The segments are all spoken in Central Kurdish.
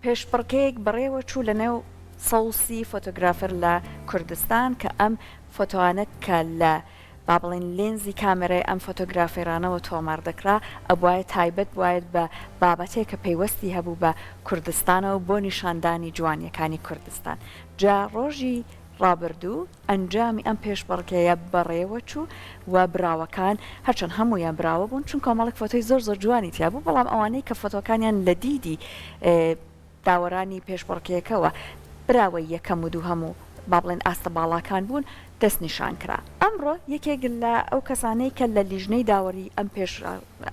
پێشبڕکێیەک بەڕێوە چوو لە نێو 130 فۆتۆگرافەر لە کوردستان کە ئەم فۆتۆانە کە لە با بڵێین لێنزی کامێرای ئەم فۆتۆگرافێرانەوە تۆمار دەکرا ئەبوایە تایبەت بوایەت بە بابەتێک کە پەیوەستی هەبوو بە کوردستانەوە بۆ نیشاندانی جوانیەکانی کوردستان جا ڕۆژی ڕابردوو ئەنجامی ئەم پێشبڕکێیە بەڕێوە چوو و براوەکان هەرچەند هەموویان براوە بوون چون کۆمەڵێک فۆتۆی زۆر زۆر جوانی تیا بوو بەڵام ئەوانەی کە فۆتۆکانیان لە دیدی داوەرانی پێشبڕکێکەوە براوەی یەکەم و دووهەم و با بڵێن ئاستە باڵاکان بوون دەستنیشان کرا. ئەمڕۆ یەکێک لە ئەو کەسانەی کە لە لیژنەی داوەری ئەم پێش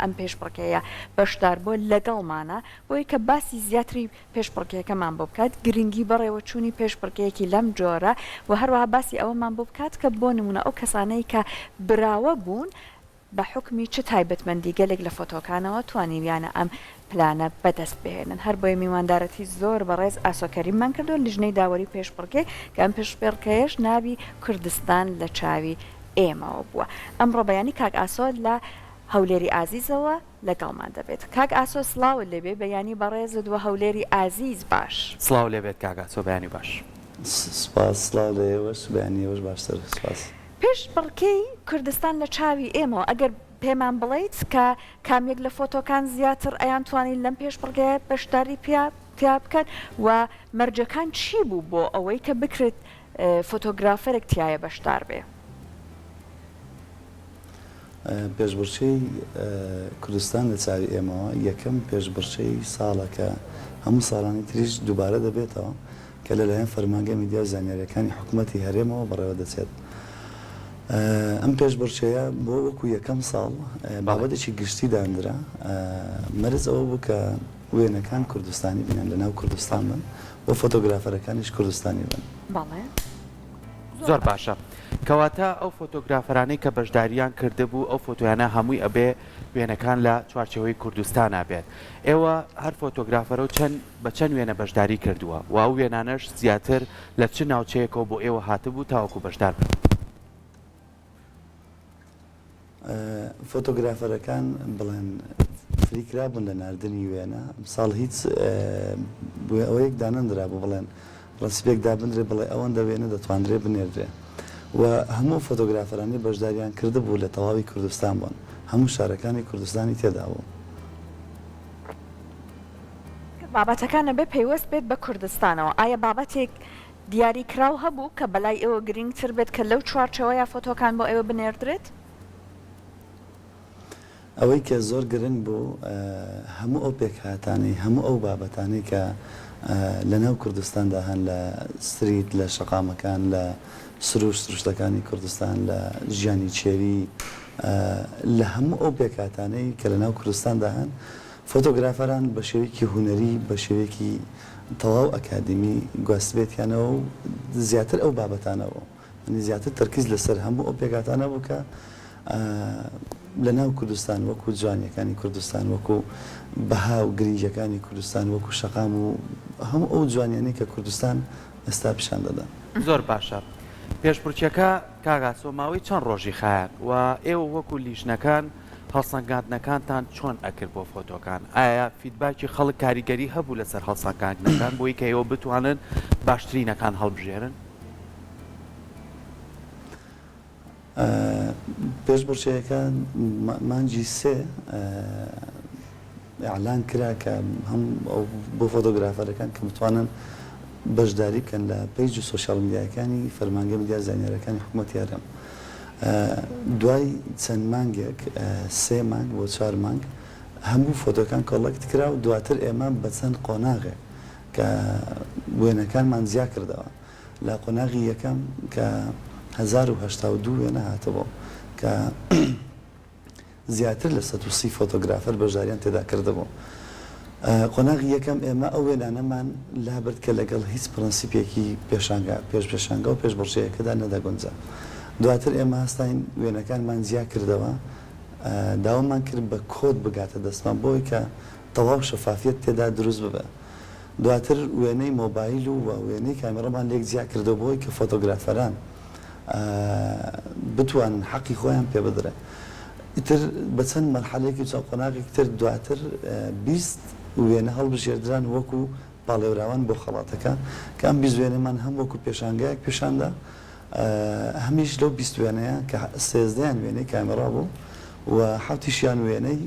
ئەم پێشبڕکێیە بەشدار بووە لەگەڵمانە بۆی کە باسی زیاتری پێشبڕکێکەمان بۆ بکات، گرنگی بەڕێوەچوونی پێشبڕکێیەکی لەم جۆرە و هەروەها باسی ئەوەمان بۆ بکات کە بۆ نموونە ئەو کەسانەی کە براوە بوون بە حوکمی چ تایبەتمەندیگەلێک لە فۆتۆکانەوە توانیویانە ئەم پلانە بەدەست بهێنن. هەربۆیە میواندارەتی زۆر بەڕێز ئاسۆ کەریممان کردووە لیژنەی داوەری پێشبڕکێ کە ئەم پێشبڕکێیەش ناوی کوردستان لە چاوی ئێمەوە بووە. ئەمڕۆ بەیانی کاک ئاسۆ لە هەولێری ئازیزەوە لەگەڵمان دەبێت. کاک ئاسۆ سڵاوت لێبێ بەیانی بەڕێزت وە هەولێری ئازیز باش. سڵاو لێبێت کاک ئاسۆ بەیانی باش. سپاس سڵاو لە ئێوەش بەیانی ئێوەش باشتر سپاس. پێشبڕکێی کوردستان لە چاوی ئێمەوە ئەگەر پێمان بڵێیت کە کام یەک لە فۆتۆکان زیاتر ئەیانتوانی لەم پێشبڕکێیە بەشداری پیا تیا بکەن و مەرجەکان چی بوو بۆ ئەوەی کە بکرێت فۆتۆگرافەرێک تیایا بەشدار بێ؟ پێشبڕکێی کوردستان لە چاوی ئێمەوە یەکەم پێشبڕکێی ساڵە کە هەموو ساڵانی تریش دووبارە دەبێتەوە کە لەلایەن فەرمانگەی میدیا و زانیارییەکانی حکومەتی هەرێمەوە بەڕێوەدەچێت. ئەم پێشبڕکێیە بۆ وەکو یەکەم ساڵ بابەتێکی گشتی داندرا، مەرج ئەوە بوو کە وێنەکان کوردستانی بن یان لەناو کوردستان بن و فۆتۆگرافەرەکانیش کوردستانی بن. بەڵێ. زۆر باشە کەواتە ئەو فۆتۆگرافەرانەی کە بەشداریان کردبوو ئەو فۆتۆیانە هەمووی ئەبێ وێنەکان لە چوارچێوەی کوردستانا بێت ئێوە هەر فۆتۆگرافەرەو چەند بە چەند وێنە بەشداری کردووە و ئەو وێنانەش زیاتر لە چ ناوچەیەکەوە بۆ ئێوە هاتبوو تاوەکو بەشدار بن؟ فۆتۆگرافەرەکان بڵێن free کرابوون لە ناردنی وێنە، ئەمساڵ هیچ ئەوەیەک دانەنرابوو بڵێن ڕەسیپێک دابنرێ بڵێ ئەوەندە وێنە دەتواندرێ بنێردرێ و هەموو فۆتۆگرافەرانی بەشداریان کردبوو لە تەواوی کوردستان بوون هەموو شارەکانی کوردستانی تێدا بوو. بابەتەکان ئەبێ پەیوەست بێت بە کوردستانەوە، ئایا بابەتێک دیاری کراو هەبوو کە بەلای ئێوە گرینگتر بێت کە لەو چوارچێوەیە فۆتۆکان بۆ ئێوە بنێردرێت؟ ئەوەی کە زۆر گرنگ بوو هەموو ئەو پێکهاتانەی، هەموو ئەو بابەتانەی کە لە ناو کوردستاندا هەن لە street، لە شەقامەکان، لە سروشت، سروشتەکانی کوردستان، لە ژیانی کێوی، لە هەموو ئەو پێکهاتانەی کە لە ناو کوردستاندا هەن، فۆتۆگرافەران بە شێوەیەکی هونەری، بە شێوەیەکی تەواو ئەکادیمی گواستبێتیانەوە و زیاتر ئەو بابەتانە بوو. یانی زیاتر تەرکیز لەسەر هەموو ئەو پێکهاتانە بوو کە لە ناو کوردستان وەکوو جوانییەکانی کوردستان، وەکوو بەها و گرنگییەکانی کوردستان، وەکوو شەقام و هەموو ئەو جوانییانەی کە کوردستان ئێستا پیشان دەدەن. زۆر باشە. پێشبڕکێکە کاک ئاسۆ ماوەی چەند ڕۆژی خایاند و ئێوە وەکوو لیژنەکان هەڵسەنگاندنەکانتان چۆن ئەکرد بۆ فۆتۆکان؟ ئایا feedback ی خەڵک کاریگەری هەبوو لەسەر هەڵسەنگاندنەکان بۆی کە ئێوە بتوانن باشترینەکان هەڵبژێرن؟ پێشبڕکێیەکە مانگی سێ ئیعلان کرا کە هەم بۆ فۆتۆگرافەرەکان کە بتوانن بەشداری بکەن لە page و social میدیاکانی فەرمانگەی میدیا زانیاریەکانی حکومەتی هەرێم. دوای چەند مانگێک، سێ مانگ بۆ چوار مانگ، هەموو فۆتۆکان collect کرا و دواتر ئێمە بە چەند قۆناغێک کە وێنەکانمان جیا کردەوە. لە قۆناغی یەکەم کە 1082 وێنە هاتبوو کە زیاتر لە 130 فۆتۆگرافەر بەشداریان تێدا کردبوو. قۆناغی یەکەم ئێمە ئەو وێنانەمان لابرد کە لەگەڵ هیچ پرەنسیپێکی پێشانگا، پێش پێشانگا و پێشبڕکێیەکەدا نەدەگونجا. دواتر ئێمە هەستاین وێنەکانمان جیا کردەوە، داوامان کرد بە کۆد بگاتە دەستمان بۆی کە تەواو شەفافیەت تێدا دروست ببێ. دواتر وێنەی مۆبایل و وێنەی کامێڕامان لێک جیا کردەوە بۆی کە فۆتۆگرافەران بتوانن حەقی خۆیان پێ بدرێ. ئیتر بە چەند مەرحەلەیەکی و چەند قۆناغێکی تر دواتر 20 وێنە هەڵبژێردران وەکو پاڵێوراوان بۆ خەڵاتەکە کە ئەم 20 وێنەمان هەم وەکو پێشانگایەک پیشاندا هەمیش لەو 20 وێنەیە کە سێزدەیان وێنەی کامێڕا بوو و حەوتیشیان وێنەی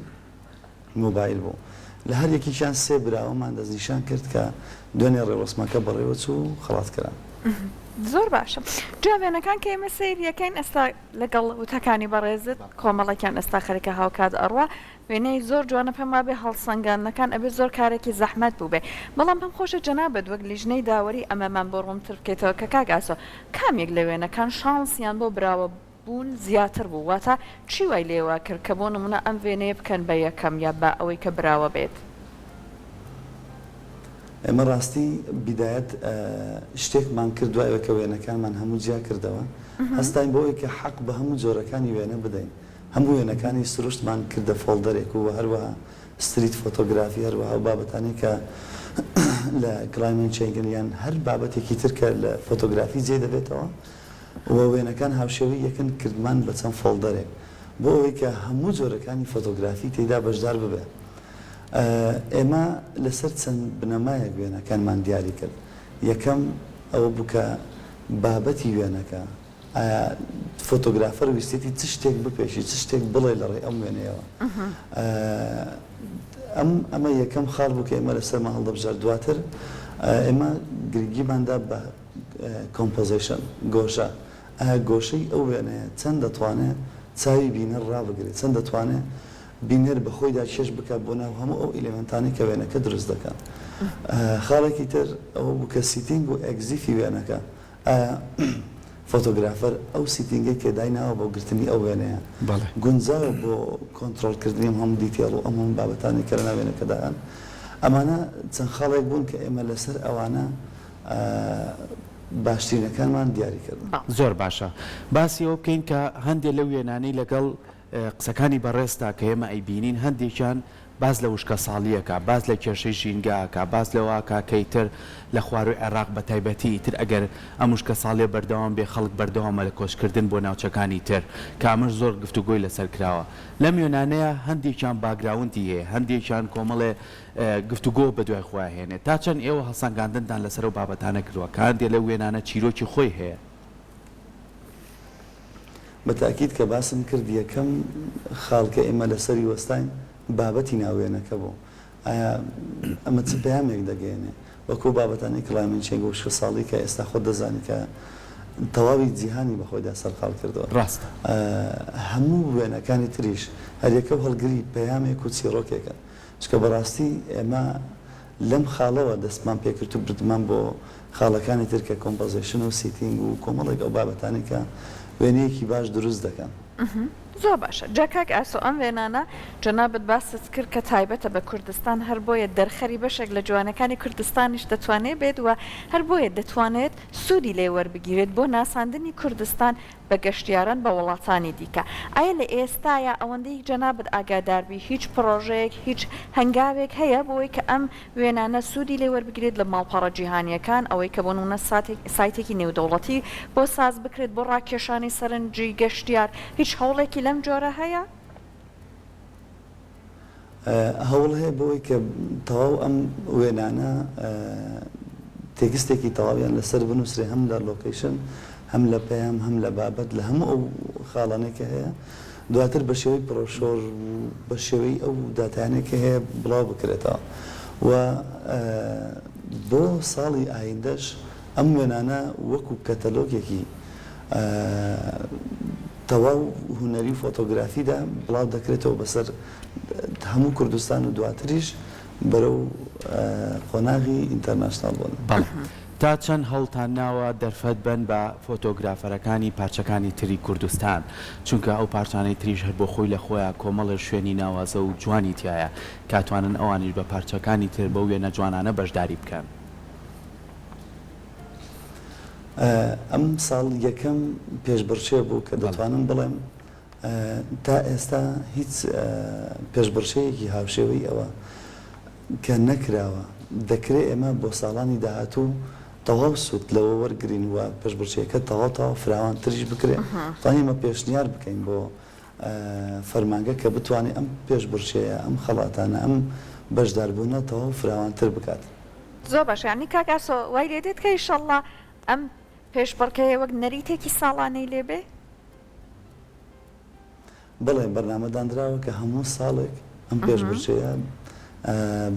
مۆبایل بوو. لە هەر یەکێکیان سێ براوەمان دەستنیشان کرد کە دوێنێ ڕێوڕەسمەکە بەڕێوەچوو و خەڵات کران. زۆر باشە جا وێنەکان کە ئێمە سەیری ئەکەین ئێستا لەگەڵ وتەکانی بەڕێزت کۆمەڵێکیان ئێستا خەریکە هاوکات ئەڕوا وێنەی زۆر جوانە پێم وابێ هەڵسەنگاندنەکان ئەبێ زۆر کارێکی زەحمەت بووبێ بەڵام پێم خۆشە جەنابت وەک لیژنەی داوەری ئەمەمان بۆ ڕوونتر بکەیتەوە کە کاک ئاسۆ کام یەک لە وێنەکان شانسیان بۆ براوە بوون زیاتر بوو واتە چی وای لێوە کرد کە بۆ نمونە ئەم وێنەیە بکەن بە یەکەم یا بە ئەوەی کە براوە بێت؟ ئێمە ڕاستی بیدایەت شتێکمان کرد دوای ئەوەی کە وێنەکانمان هەموو جیا کردەوە هەستاین بەوەی کە حەق بە هەموو جۆرەکانی وێنە بدەین هەموو وێنەکانی سروشتمان کردە folder ێک و هەروەها street photography هەروەها ئەو بابەتانەی کە لە climate change ن یان هەر بابەتێکی تر کە لە فۆتۆگرافی جێ دەبێتەوە و وێنەکان هاوشێوەی یەکن کردمان بە چەند folder ێک بۆ ئەوەی کە هەموو جۆرەکانی فۆتۆگرافی تێیدا بەشدار ببێ. ئێمە لەسەر چەند بنەمایەک وێنەکانمان دیاری کرد. یەکەم ئەوە بوو کە بابەتی وێنەکە، ئایا فۆتۆگرافەر ویستێتی چ شتێک بپێشی، چ شتێک بڵێ لە ڕێی ئەم وێنەیەوە. ئەم ئەمە یەکەم خاڵ بوو کە ئێمە لەسەرمان هەڵدەبژارد. دواتر ئێمە گرنگیمان دا بە composition، گۆشە، ئایا گۆشەی ئەو وێنەیە چەند دەتوانێ چاوی بینەر ڕابگرێ، چەند دەتوانێ بینەر بە خۆیدا کێش بکات بۆ ناو هەموو ئەو element انەی کە وێنەکە دروست دەکەن. خاڵێکی تر ئەوە بوو کە setting و EXIF ی وێنەکە، ئایا فۆتۆگرافەر ئەو setting ەی کە دایناوە بۆ گرتنی ئەو وێنەیە گونجاوە بۆ کۆنترۆڵکردنی ئەم هەموو detail و ئەم هەموو بابەتانەی کە لەناو وێنەکەدا هەن. ئەمانە چەند خاڵێک بوون کە ئێمە لەسەر ئەوانە باشترینەکانمان دیاری کردن. زۆر باشە باسی ئەوە بکەین کە هەندێ لەو وێنانەی لەگەڵ قسەکانی بەڕێزتا کە ئێمە ئەیبینین هەندێکیان باس لە وشکەساڵی ئەکا، باس لە کێشەی ژینگە ئەکا، باس لەوە ئەکا کە ئیتر لە خوارووی عێراق بە تایبەتی ئیتر ئەگەر ئەم وشکەساڵیە بەردەوام بێ خەڵک بەردەوامە لە کۆچکردن بۆ ناوچەکانی تر کە ئەمەش زۆر گفتوگۆی لەسەر کراوە. لەم وێنانەیا هەندێکیان background ی هەیە، هەندێکیان کۆمەڵێ گفتوگۆ بەدوای خۆیا هێنێ. تا چەند ئێوە هەڵسەنگاندنتان لەسەر ئەو بابەتانە کردوە کە هەندێ لەو وێنانە چیرۆکی خۆی هەیە؟ بە تاکید کە باسم کرد یەکەم خاڵ کە ئێمە لەسەری وەستاین بابەتی ناو وێنەکە بوو. ئایا ئەمە چ پەیامێک دەگەیەنێ؟ وەک ئەو بابەتانەی climate change و وشکەساڵی کە ئێستا خۆت دەزانی کە تەواوی جیهانی بە خۆیدا سەرقاڵ کردووە. ڕاستە. هەموو وێنەکانی تریش هەریەکەو هەڵگری پەیامێک و چیڕۆکێکن. چونکە بەڕاستی ئێمە لەم خاڵەوە دەستمان پێکرد و بردمان بۆ خاڵەکانی تر کە composition و setting و کۆمەڵێک ئەو بابەتانەی کە وێنەیەکی باش دروست دەکەن. زۆر باشە جا کاک ئاسۆ ئەم وێنانە جەنابت باست کرد کە تایبەتە بە کوردستان هەر بۆیە دەرخەری بەشێک لە جوانەکانی کوردستانیش دەتوانێت بێت و هەر بۆیە دەتوانێت سوودی لێ وەربگیرێت بۆ ناساندنی کوردستان بە گەشتیاران بە وڵاتانی دیکە. ئایا لە ئێستایا ئەوەندەی جەنابت ئاگادار بی هیچ پڕۆژەیەک هیچ هەنگاوێک هەیە بۆ ئەوەی کە ئەم وێنانە سوودی لێ وەربگرێت لە ماڵپەڕە جیهانییەکان ئەوەی کە بۆ نموونە ساتێک سایتێکی نێودەوڵەتی بۆ ساز بکرێت بۆ ڕاکێشانی سەرنجی گەشتیار هیچ هەوڵێکی لەم جۆرە هەیە؟ هەوڵ هەیە بۆ ئەوەی کە تەواو ئەم وێنانە تێکستێکی تەواویان لەسەر بنووسرێ هەم لە location هەم لە پەیام هەم لە بابەت لە هەموو ئەو خاڵانەی کە هەیە دواتر بە شێوەی پرۆشۆر و بە شێوەی ئەو داتایانەی کە هەیە بڵاو بکرێتەوە و بۆ ساڵی ئایندەش ئەم وێنانە وەکو کەتەلۆگێکی تەواو هونەری و فۆتۆگرافیدا بڵاو دەکرێتەوە بەسەر هەموو کوردستان و دواتریش بەرەو قۆناغی international بوون. بەڵێ. تا چەند هەوڵتان ناوە دەرفەت بەن بە فۆتۆگرافەرەکانی پارچەکانی تری کوردستان؟ چونکە ئەو پارچانەی تریش هەر بۆ خۆی لە خۆیا کۆمەڵێ شوێنی ناوازە و جوانی تیایە کە ئەتوانن ئەوانیش بە پارچەکانی تر بەو وێنە جوانانە بەشداری بکەن. ئەم ساڵ یەکەم پێشبڕکێ بوو کە دەتوانم بڵێم تا ئێستا هیچ پێشبڕکێیەکی هاوشێوەی ئەوە کە نەکراوە، دەکرێ ئێمە بۆ ساڵانی داهاتوو تەواو سوود لەوە وەرگرین و پێشبڕکێیەکە تەواو تەواو فراوانتریش بکرێ، توانین ئێمە پێشنیار بکەین بۆ فەرمانگە کە بتوانێ ئەم پێشبڕکێیە، ئەم خەڵاتانە، ئەم بەشداربوونە تەواو فراوانتر بکات. زۆر باشە یانی کاک ئاسۆ وای لێ دێت کە ئیشەڵڵا ئەم پێشبڕکێیە وەک نەریتێکی ساڵانەی لێ بێ؟ بەڵێ بەرنامە داندراوە کە هەموو ساڵێک ئەم پێشبڕکێیە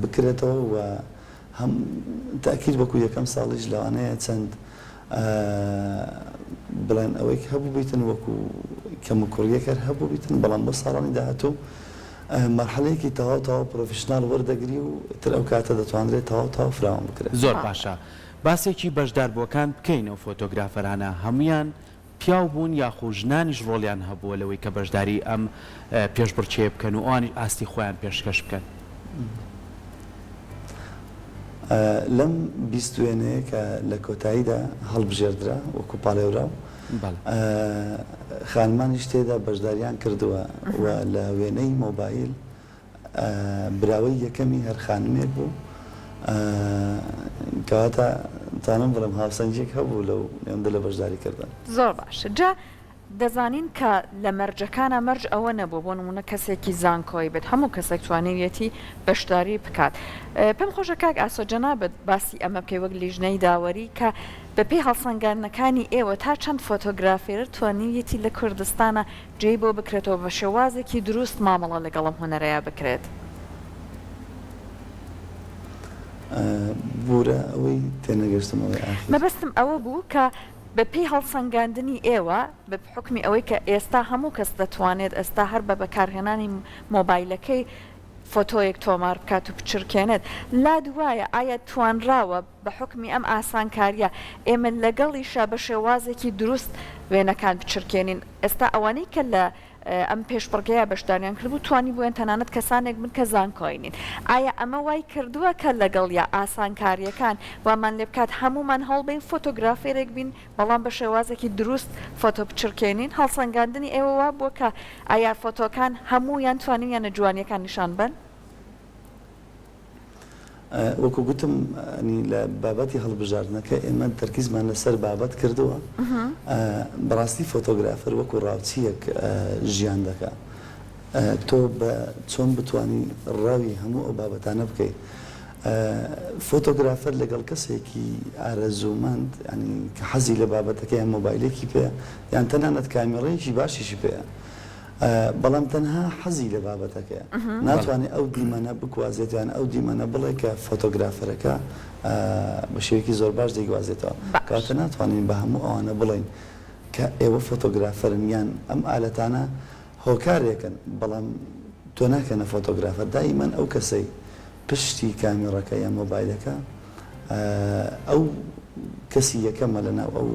بکرێتەوە و هەم تەئکید وەکو یەکەم ساڵیش لەوانەیە چەند بڵێن ئەوەی هەبووبیتن وەکو کەموکوڕییەک هەر هەبووبیتن بەڵام بۆ ساڵانی داهاتوو مەرحەلەیەکی تەواو تەواو professional وەردەگری و تر ئەو کاتە دەتوانرێت تەواو تەواو فراوان بکرێت. زۆر باشە باسێکی بەشداربووەکان بکەین ئەو فۆتۆگرافەرانە هەموویان پیاو بوون یاخو ژنانیش ڕۆڵیان هەبووە لەوەی کە بەشداری ئەم پێشبڕکێیە بکەن و ئەوانیش ئاستی خۆیان پێشکەش بکەن؟ لەم 20 وێنەیە کە لە کۆتاییدا هەڵبژێردرا وەکو پاڵێوراو خانمانیش تێدا بەشداریان کردووە و لە وێنەی مۆبایل براوەی یەکەمی هەر خانمێک بوو کەواتە توانم بڵێم هاوسەنگیەک هەبوو لەو نێوەندە لە بەشداری کردن. زۆر باشە جا دەزانین کە لە مەرجەکانا مەرج ئەوە نەبووە بۆ نموونە کەسێکی زانکۆیی بێت هەموو کەسێک توانیویەتی بەشداری بکات پێم خۆشە کاک ئاسۆ جەنابت باسی ئەمە بکەی وەک لیژنەی داوەری کە بەپێی هەڵسەنگاندنەکانی ئێوە تا چەند فۆتۆگرافێر توانیویەتی لە کوردستانا جێی بۆ بکرێتەوە بە شێوازێکی دروست مامەڵە لەگەڵ ئەم هونەرەیا بکرێت. بورە ئەوەی تێنەگەشتم ئەوەی ئاخیر. مەبەستم ئەوە بوو کە بە پێی هەڵسەنگاندنی ئێوە بە حوکمی ئەوەی کە ئێستا هەموو کەس دەتوانێت ئێستا هەر بە بەکارهێنانی مۆبایلەکەی فۆتۆیەک تۆمار بکات و بچرکێنێت لات وایە ئایا توانراوە بە حوکمی ئەم ئاسانکارییە ئێمە لەگەڵیشا بە شێوازێکی دروست وێنەکان بچرکێنین، ئێستا ئەوانەی کە لە ئەم پێشبڕکێیە بەشداریان کردبوو توانیبوویان تەنانەت کەسانێک بن کە زانکۆی نین، ئایا ئەمە وای کردووە کە لەگەڵیا ئاسانکارییەکان وامان لێ بکات هەموومان هەوڵبەین فۆتۆگرافێرێک بین بەڵام بە شێوازێکی دروست فۆتۆ بچرکێنین، هەڵسەنگاندنی ئێوە وابووە کە ئایا فۆتۆکان هەموویان توانیویانە جوانییەکان نیشان بەن؟ وەکو گوتم ینی لە بابەتی هەڵبژاردنەکە ئێمە تەرکیزمان لەسەر بابەت کردووە. بەڕاستی فۆتۆگرافەر وەکو ڕاوچییەک ژیان دەکا. تۆ بە چۆن بتوانی ڕاوی هەموو ئەو بابەتانە بکەی. فۆتۆگرافەر لەگەڵ کەسێکی ئارەزوومەند ینی کە حەزی لە بابەتەکە یان مۆبایلێکی پێیە یان تەنانەت کامێڕەیەکی باشیشی پێیە بەڵام تەنها حەزی لە بابەتەکەیە ناتوانێت ئەو دیمەنە بگوازێت یان ئەو دیمەنە بڵێ کە فۆتۆگرافەرەکە بە شێوەیەکی زۆر باش دەیگوازێتەوە کەواتە ناتوانین بە هەموو ئەوانە بڵێین کە ئێوە فۆتۆگرافەرن یان ئەم ئالەتانە هۆکارێکن بەڵام تۆ ناکەنە فۆتۆگرافەر دائیمەن ئەو کەسەی پشتی کامێڕەکە یان مۆبایلەکە ئەو کەسی یەکەمە لەناو ئەو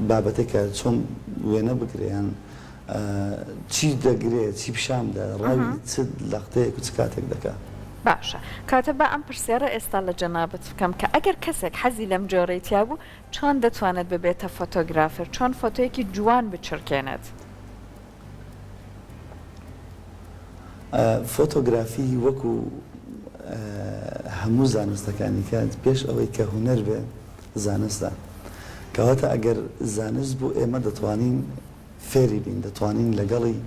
بابەتەی کە چۆن وێنە بگرێ یان چی دەگرێ چی پیشان بدە ڕاوی چ لەقتەیەک و چ کاتێک دەکا. باشە کەواتە با ئەم پرسیارە ئێستا لە جەنابت بکەم کە ئەگەر کەسێک حەزی لەم جۆرەی تیا بوو چۆن دەتوانێت ببێتە فۆتۆگرافەر چۆن فۆتۆیەکی جوان بچرکێنێت؟ فۆتۆگرافی وەکو هەموو زانستەکانی کە پێش ئەوەی کە هونەر بێ زانستە. کەواتە ئەگەر زانست بوو ئێمە دەتوانین فێری بین، دەتوانین لەگەڵی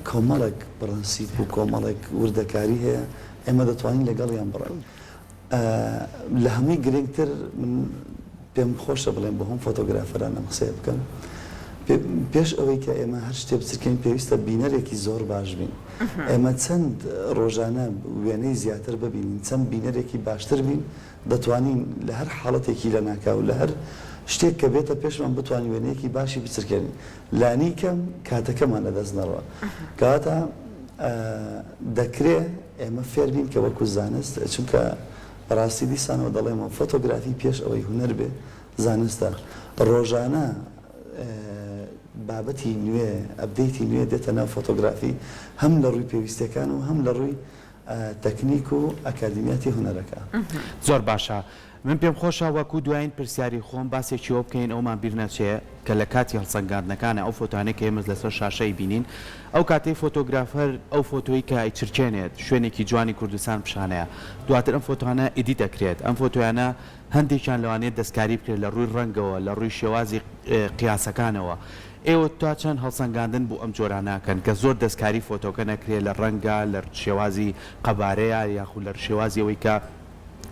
کۆمەڵێک پڕەنسیپ و کۆمەڵێک وردەکاری هەیە ئێمە دەتوانین لەگەڵیان بڕۆین. لە هەمووی گرنگتر من پێم خۆشە بڵێم بۆ هەموو فۆتۆگرافەران ئەم قسەیە بکەم، پێش ئەوەی کە ئێمە هەر شتێ بچرکێین پێویستە بینەرێکی زۆر باش بین. ئێمە چەند ڕۆژانە وێنەی زیاتر ببینین، چەند بینەرێکی باشتر بین، دەتوانین لە هەر حاڵەتێکی لەناکاو، لە هەر شتێک کە بێتە پێشمان بتوانین وێنەیەکی باشی بچرکێنین. لانیکەم کاتەکەمان لەدەست نەڕوا. کەواتە دەکرێ ئێمە فێر بین کە وەکو زانست، چونکە بەڕاستی دیسانەوە دەڵێمەوە فۆتۆگرافی پێش ئەوەی هونەر بێ زانستە. ڕۆژانە بابەتی نوێ، update ی نوێ دێتە ناو فۆتۆگرافی هەم لە ڕووی پێویستیەکان و هەم لە ڕووی تەکنیک و ئەکادیمیاتی هونەرەکە. زۆر باشە من پێم خۆشە وەکو دوایین پرسیاری خۆم باسێکی ئەوە بکەین ئەومان بیر نەچێ کە لە کاتی هەڵسەنگاندنەکانە ئەو فۆتۆانەی کە ئێمەس لەسەر شاشە ئەیبینین ئەو کاتەی فۆتۆگرافەر ئەو فۆتۆی کە ئەیچرکێنێت شوێنێکی جوانی کوردستان پیشانەیە دواتر ئەم فۆتۆانە edit ئەکرێت ئەم فۆتۆیانە هەندێکیان لەوانەیە دەستکاری بکرێت لە ڕووی ڕەنگەوە لە ڕووی شێوازی قیاسەکانەوە. ئێوە تا چەند هەڵسەنگاندن بۆ ئەم جۆرانە ئەکەن کە زۆر دەستکاری فۆتۆکە نەکرێ لە ڕەنگا لە شێوازی قەبارەیا یاخود لە شێوازی ئەوەی کە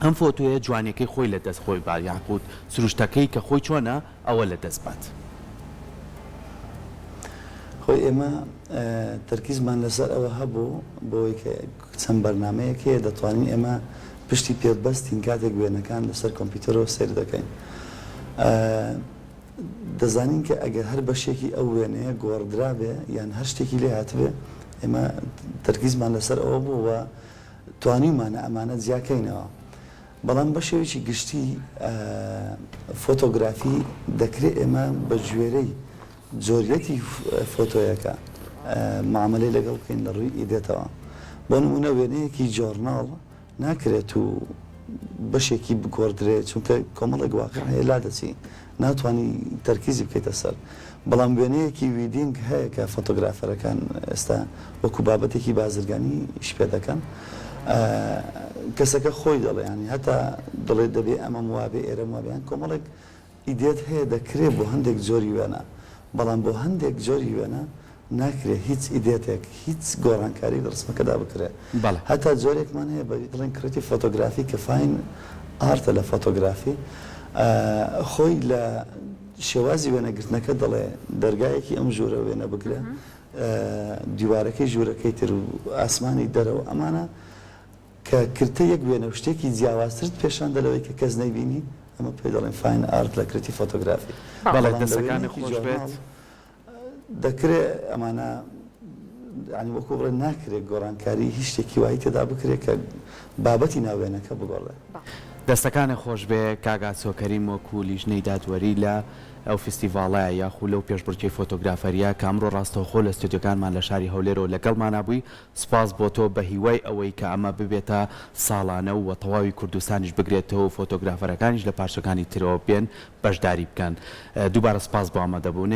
ئەم فۆتۆیە جوانیەکەی خۆی لە دەست خۆی بات یاخود سروشتەکەی کە خۆی چۆنە ئەوە لە دەست بات. خۆی ئێمە تەرکیزمان لەسەر ئەوە هەبوو بۆی کە چەند بەرنامەیەک هەیە دەتوانین ئێمە پشتی پێ ببەستین کاتێک وێنەکان لەسەر کۆمپیوتەرەوە سەیر دەکەین دەزانین کە ئەگەر هەر بەشێکی ئەو وێنەیە گۆڕدرابێ یان هەر شتێکی لێ هاتبێ ئێمە تەرکیزمان لەسەر ئەوە بوو و توانیومانە ئەمانە جیاکەینەوە بەڵام بەشێوەیەکی گشتی فۆتۆگرافی دەکرێ ئێمە بە گوێرەی جۆریەتی فۆتۆیەکە معامەلەی لەگەڵ بکەین لە ڕووی edit ەوە. بۆ نموونە وێنەیەکی journal ناکرێت و بەشێکی بگۆڕدرێت چونکە کۆمەڵێک واقع هەیە لادەچی ناتوانی تەرکیزی بکەیتە سەر. بەڵام وێنەیەکی wedding هەیە کە فۆتۆگرافەرەکان ئێستا وەکو بابەتێکی بازرگانی ئیش پێ دەکەن کەسەکە خۆی دەڵێ یانی هەتا دەڵێ دەبێ ئەمەم وابێ ئێرەم وابێ یان کۆمەڵێک edit هەیە دەکرێ بۆ هەندێک جۆری وێنە بەڵام بۆ هەندێک جۆری وێنە ناکرێ هیچ edit ێک هیچ گۆڕانکاری لە ڕسمەکەدا بکرێ بەڵێ. هەتا جۆرێکمان هەیە بە دەڵێن creative photography کە fine art ە لە فۆتۆگرافی خۆی لە شێوازی وێنەگرتنەکە دەڵێ دەرگایەکی ئەم ژوورە وێنە بگرە دیوارەکەی ژوورەکەی تر و ئاسمانی دەرەوە ئەمانە کە کرتە یەک وێنە و شتێکی جیاوازترت پێشان دە لەوەی کە کەس نەیبینی ئەمە پێی دەڵێن fine art لە creative photography بەڵێ بەڵام لە دەستەکانت وێنەیەکی خۆش بێت. journal دەکرێ ئەمانە یانی وەکو بڵێن ناکرێ گۆڕانکاری هیچ شتێکی وای تێدا بکرێ کە بابەتی ناو وێنەکە بگۆڕێ. دەستەکانت خۆش بێ کاک ئاسۆ کەریم وەکو لیژنەی دادوەری لە ئەو فیستیڤاڵە یاخو لەو پێشبڕکێی فۆتۆگرافەریە کە ئەمڕۆ ڕاستەوخۆ لە ستۆدیۆکانمان لە شاری هەولێرەوە لەگەڵمانا بووی سوپاس بۆ تۆ بە هیوای ئەوەی کە ئەمە ببێتە ساڵانە و تەواوی کوردستانیش بگرێتەوە و فۆتۆگرافەرەکانیش لە پارچەکانی ترەوە بێن بەشداری بکەن دووبارە سوپاس بۆ ئامادەبوونت.